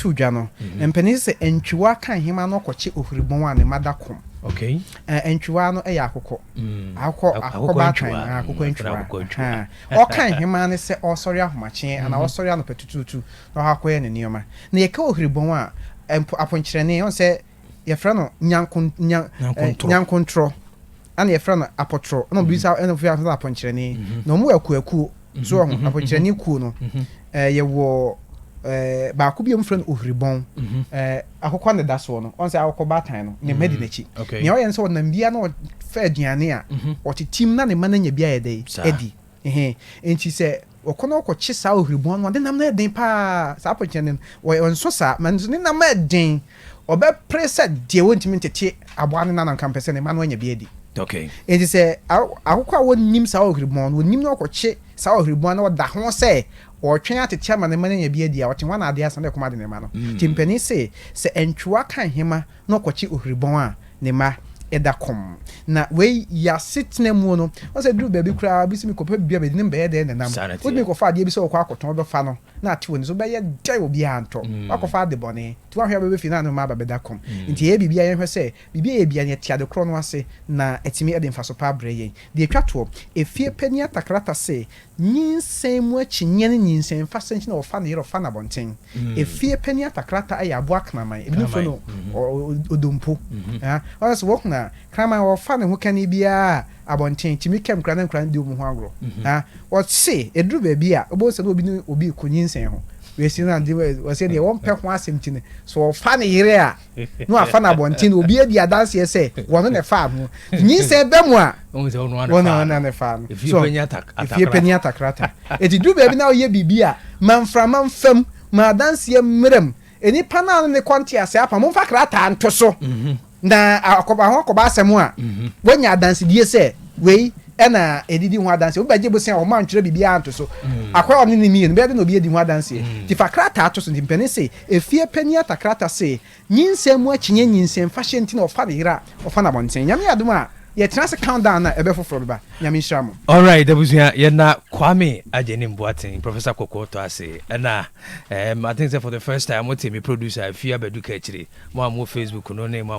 To dwa no, mpanin sɛ ntwiwa ka nhema no ɔkɔkye ohuribɔn a ne mma da kɔm. Ntwiwa no yɛ akokɔ. Akokɔ baatan, akokɔ ntwiwa. Ɔka nhema no sɛ ɔsɔre ahomakye anaa ɔsɔre anɔpa tutuutu na ɔhɔ akɔyɛ ne nneɛma. Na yɛka ohuribɔn a, mpo aponkyerɛne, ɔn sɛ yɛfrɛ no nyankontorɔ, ɛna yɛfrɛ no apɔtorɔ, ɛna obi nsa ɛna obi nsa aponkyerɛne. Na wɔn wɔ akuakuo so wɔ ho. Aponkyerɛne kuo no, yɛwɔ baako bi a wɔfrɛ no ohuribɔn. Akokɔ ne da soɔ no, ɔn sɛ akokɔ baatan no, ne mma di n'akyi. Nea ɔyɛ no sɛ ɔnam bia na ɔfɛ aduane a ɔtetem na ne mma no anya bi ayɛ dɛ adi. Nti sɛ ɔkɔ na ɔkɔkye saa ohuribɔn no, ɔde nam no yɛ den paa. Saa aponkyerɛne no, ɔnso saa, ma nso ne nam yɛ den. Ɔbɛpere sɛ deɛ wɔntumi ntete aboa no nanam kampɛ sɛ ne mma no anya bi adi. Nti sɛ akokɔ a wɔnnim saa ohuribɔn no, wɔnim na ɔkɔkye saa ohuribɔn no, ɔda ho sɛ ɔtwɛn atete ama ne mma no anya bi adi a, ɔte ho ana adeɛ asa na ɛkɔm ade ne mma no. Nti mpanin se sɛ ntwewa ka nhema na ɔkɔkye ohuribɔn a, ne mma ɛda kɔm. Na wei yɛasetena mu no, wɔn sɛ duru baabi koraa bi sɛ mekɔpɛ biribi a bɛdi ne mbɛyɛ dɛn nenam. Wotumi kɔfa adeɛ bi sɛ wɔkɔ akɔtɔn, bɛfa no na ate wɔ ne so, bɛyɛ dɛn, obiara ntɔ. Wakɔfa ade bɔne nti wahwɛ a bɛbɛ fie na ne mma aba bɛda kɔm. Nti ɛyɛ biribi a yɛnhwɛ sɛ biribi a yɛ bia no, yɛte ade korɔ no ase na ɛtumi de mfaso pa abrɛ yɛn. Deɛ etwa toɔ, efie panyin atakrata se nyinsɛn mu akyinnyeɛ ne nyinsɛn mfa sɛ nti na wɔfa ne yere ɔfa n'abɔnten. Efie panyin atakrata yɛ aboa kraman, ebinom frɛ no odompo. Ɔno sɛ wɔhunu a, kraman wɔfa ne ho kani biara abɔnten tumi kɛm nkura ne nkura no di wɔn ho agorɔ. Wɔse eduru baabi a wobɛhu sɛ na obi ne obi kɔ nyinsɛn ho wesi na de wɔsɛ deɛ wɔmpɛ ho asɛm ti no so, wɔfa ne yere a na wafa no abɔnten na obi adi adanseɛ sɛ wɔno na ɛfaa ho nyinsɛn bɛ mu a, wɔn na ne fa no so. Efie panyin atakrata eti duru baabi na ɔyɛ biribi a, ma mframa mfam, ma adanseɛ mmerɛm nipa naa ne kɔnte ase apa, momfa krataa nto so na akɔba ho akɔba asɛm a wɔnya adansedie sɛ wei ɛna ɛdidi ho adanseɛ. Wobɛgye bosia a ɔma ntwerɛ biribiara nto so, akɔyɛ ɔne ne mmienu bɛyɛ de na obi adi ho adanseɛ. Nti fa krataa to so. Nti mpanin se efie panyin atakrata se nyinsɛn mu akyinyɛ, nyinsɛn fa hyɛ nti na ɔfa ne yere a ɔfa no abɔnten. Nyame yɛ adom a, yɛtena ase countdown na ɛbɛ foforɔ bɛba. Nyame nhyira mo. Alright, abusua, yɛna Kwame Agyenim Boateng, Professor Kɔkɔɔ tɔ ase. Ɛna I think sɛ for the first time mote me producer Afia Badu ka akyire. Mo a mo Facebook no ne mo a